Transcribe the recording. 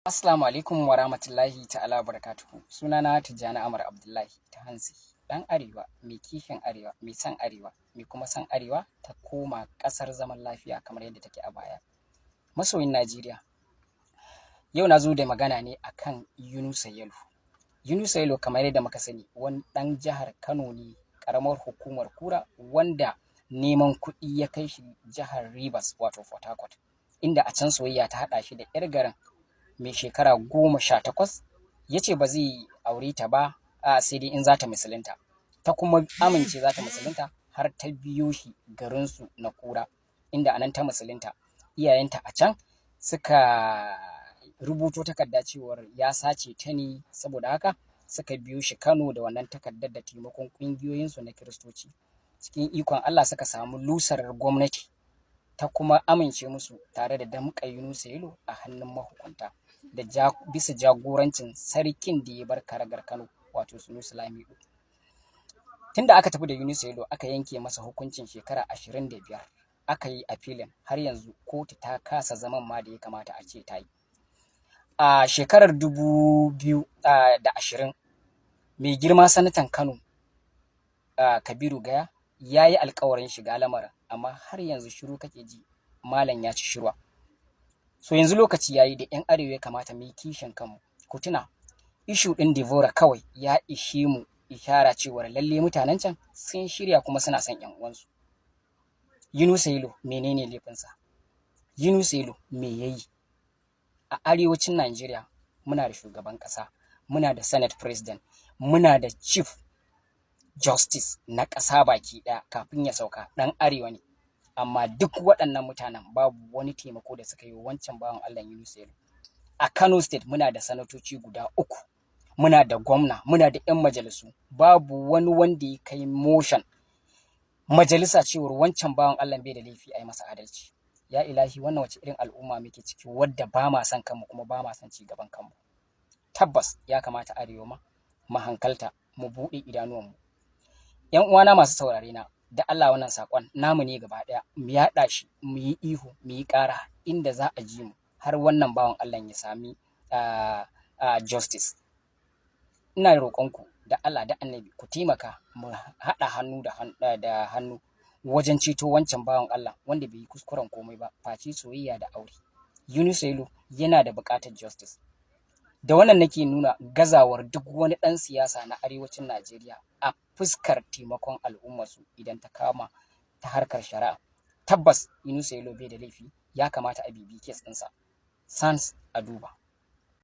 Assalamu alaikum wa rahmatullahi ta'ala wa barakatuhu. Sunana Tijjani Amar Abdullahi ta Hansi, ɗan Arewa, mai kishin Arewa, mai son Arewa, mai kuma son Arewa ta koma ƙasar zaman lafiya kamar yadda take a baya. Masoyin Najeriya. Yau na zo da magana ne akan Yunusa Yalo. Yunusa Yalo, kamar yadda muka sani, wani ɗan jihar Kano ne, ƙaramar hukumar Kura, wanda neman kuɗi ya kai shi jihar Rivers, wato Port Harcourt, inda a can soyayya ta haɗa shi da 'yar garin mai shekara 18. Ya ce ba zai aure ta ba a sai dai in za ta musulunta. Ta kuma amince za ta musulunta, har ta biyo shi garinsu na Kura, inda anan ta musulunta. Iyayenta a can suka rubuto takarda cewar ya sace ta ne, saboda haka suka biyo shi Kano da wannan takardar da taimakon ƙungiyoyinsu na Kiristoci. Cikin ikon Allah suka samu lusarar gwamnati, ta kuma amince musu tare da damƙa Yunusa Yalo a hannun mahukunta da bisa jagorancin sarkin da ya bar karagar Kano, wato Sunusi Lamido. Tunda aka tafi da Yunusa Yalo aka yanke masa hukuncin shekara 25, aka yi appealing, har yanzu kotu ta kasa zaman ma da ya kamata a ce ta yi. A shekarar 2020, mai girma sanatan Kano, Kabiru Gaya, ya yi alkawarin shiga lamarin, amma har yanzu shiru kake ji, malam ya ci shirwa. So yanzu lokaci ya yi da 'yan Arewa ya kamata mu yi kishin kanmu. Ku tuna issue ɗin Deborah kawai ya ishe mu ishara cewar lalle mutanen can sun shirya kuma suna son 'yan uwansu. Yunusa Yalo, menene laifinsa? Yunusa Yalo me yayi? A arewacin Najeriya muna da shugaban ƙasa, muna da senate president, muna da chief justice na ƙasa baki ɗaya kafin ya sauka ɗan Arewa ne. Amma duk waɗannan mutanen babu wani taimako da suka yi wa wancan bawan Allah Yunusa Yalo. A Kano State muna da sanatoci guda uku, muna da gwamna, muna da 'yan majalisu, babu wani wanda ya kai motion majalisa cewar wancan bawan Allah bai da laifi, a yi masa adalci. Ya ilahi, wannan wace irin al'umma muke ciki wadda ba ma son kanmu kuma ba ma son ci gaban kanmu? Tabbas ya kamata Arewa ma mu hankalta, mu buɗe idanuwanmu. 'Yan uwana masu saurare na, da Allah wannan saƙon namu ne gaba ɗaya, mu yaɗa shi, mu yi ihu, mu yi ƙara inda za a ji mu, har wannan bawan Allah ya sami justice. Ina roƙonku da Allah da Annabi, ku taimaka mu haɗa hannu da hannu wajen ceto wancan bawan Allah wanda bai yi kuskuren komai ba face soyayya da aure. Yunusa Yalo yana da buƙatar justice. Da wannan nake nuna gazawar duk wani ɗan siyasa na arewacin Najeriya a fuskar taimakon al'ummarsu idan ta kama ta harkar shari'a. Tabbas Yunusa Yalo bai da laifi, ya kamata a bibi case ɗinsa. Sans a duba.